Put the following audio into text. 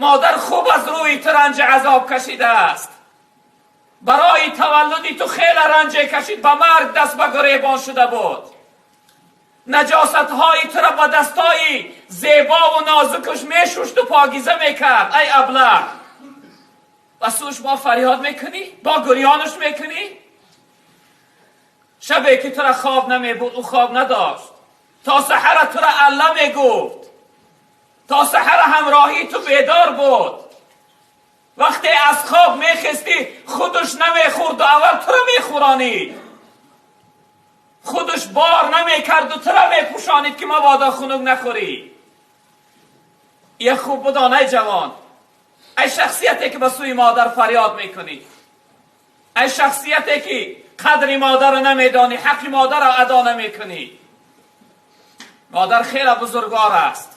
Модар хуб аз рӯи ту ранҷи азоб кашидааст. Барои таваллуди ту хеле ранҷе кашид, ба марг даст ба гиребон шуда буд. Наҷосатҳои туро ба дастҳои зебову нозукаш мешушту покиза мекард. Ай аблаҳ, ба сӯш бо фарёд мекунӣ, бо гирёнаш мекунӣ. Шабе ки туро хоб намебуд, ӯ хоб надошт. То саҳара туро алла мегуфт, то саҳара ҳамроҳии ту бедор буд. Вақте аз хоб мехестӣ, худаш намехӯрду аввал туро мехӯронид. Худаш бор намекарду туро мепӯшонид, ки мабодо хунук нахӯрӣ. Як хуб бидон, ай ҷавон, ай шахсияте ки ба сӯи модар фарёд мекунӣ, ай шахсияте ки қадри модарро намедонӣ, ҳаққи модарро адо намекунӣ. Модар хеле бузургвор аст.